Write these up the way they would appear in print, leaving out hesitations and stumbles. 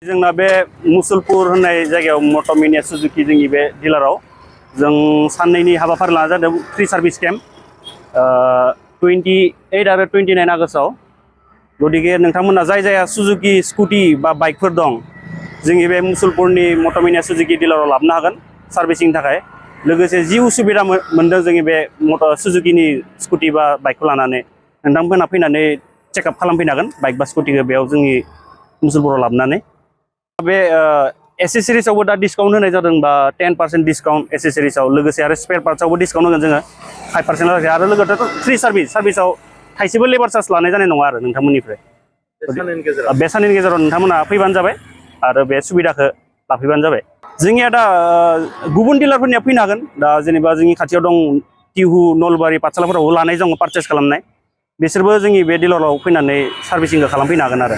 जोंना बे मुसलपुर होननाय जायगायाव मट' मिनि सुजुकी जोंनि बे डिलाराव जों साननैनि हाबाफारि लानाय जादों फ्रि सार्भिस केम्प 28 आरो 29 आगस्टआव। गतिके नोंथांमोना जाय जायहा सुजुकी स्कुटि बा बाइकफोर दं जोंनि बे मुसलपुरनि मट' मिनि सुजुकी डिलाराव लाबोनो हागोन सार्भिसिंनि थाखाय। लोगोसे जि उसुबिदा मोनदों जोंनि बे सुजुकीनि स्कुटि बा बाइकखौ लानानै नोंथांमोना फैनानै चेकआप खालामफैनो हागोन बाइक बा स्कुटिखौ बेयाव जोंनि मुसलपुराव लाबोनानै। बे एसेसरिसआवबो दा डिसकाउन्ट होनाय जादों बा 10% डिसकाउन्ट एसेसरिसआव। लोगोसे आरो स्पेयार पार्ट्सआवबो डिसकाउन्ट होगोन जोङो 5% लागै। आरो लोगोसेथ' फ्रि सार्भिसआव थाइसेबो लेबार चार्ज लानाय जानाय नङा आरो नोंथांमोननिफ्राय। बे साननैनि गेजेराव नोंथांमोना फैबानो जाबाय आरो बे सुबिदाखौ लाफैबानो जाबाय। जोंनिया दा गुबुन डिलारफोरनिया फैनो हागोन। दा जेनेबा जोंनि खाथियाव दं टिहु नलबारि पाठशालाफोरावबो लानाय दङ पारचेस खालामनाय। बिसोरबो जोंनि बे डिलाराव फैनानै सार्भिसिंखौ खालामफैनो हागोन आरो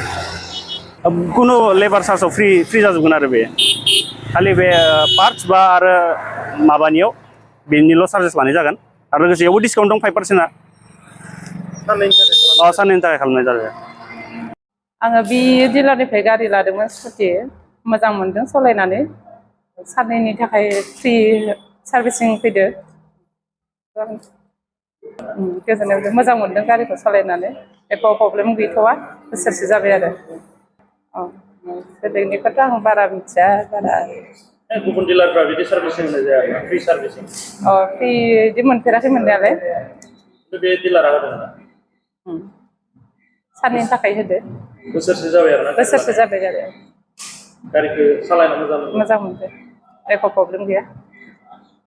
खुनु लेबार चार्जआव फ्रि जाजोबगोन आरो बे खालि बे पार्ट्स बा आरो माबानियाव बेनिल' चार्जेस लानाय जागोन। आरो लोगोसे बेयावबो डिसकाउन्ट दं 5%। साननैनि थाखाय खालामनाय जाबाय। आङो बे डिलारनिफ्राय गारि लादोंमोन स्कुटि, मोजां मोनदों सालायनानै। साननैनि थाखाय फ्रि सार्भिसिं फैदो। गोजोननाय मोनदों, मोजां मोनदों गारिखौ सालायनानै। एख' प्रब्लेम गैथ'वा, बोसोरसे जाबाय आरो। बेलेगनिखौथ' आं बारा मिथिया बारा। गुबुन डिलारफ्रा बिदि सार्भिसिं होनाय जाया फ्रि सार्भिसिं। फ्रि बिदि मोनफेराखै मोननायालाय। बे डिलारा होदों साननैनि थाखाय होदो। बोसोरसे जाबाय आरो ना? बोसोरसे जाबाय आरो। गारिखौ सालायना मोजां मोनदों, एख' प्रब्लेम गैया।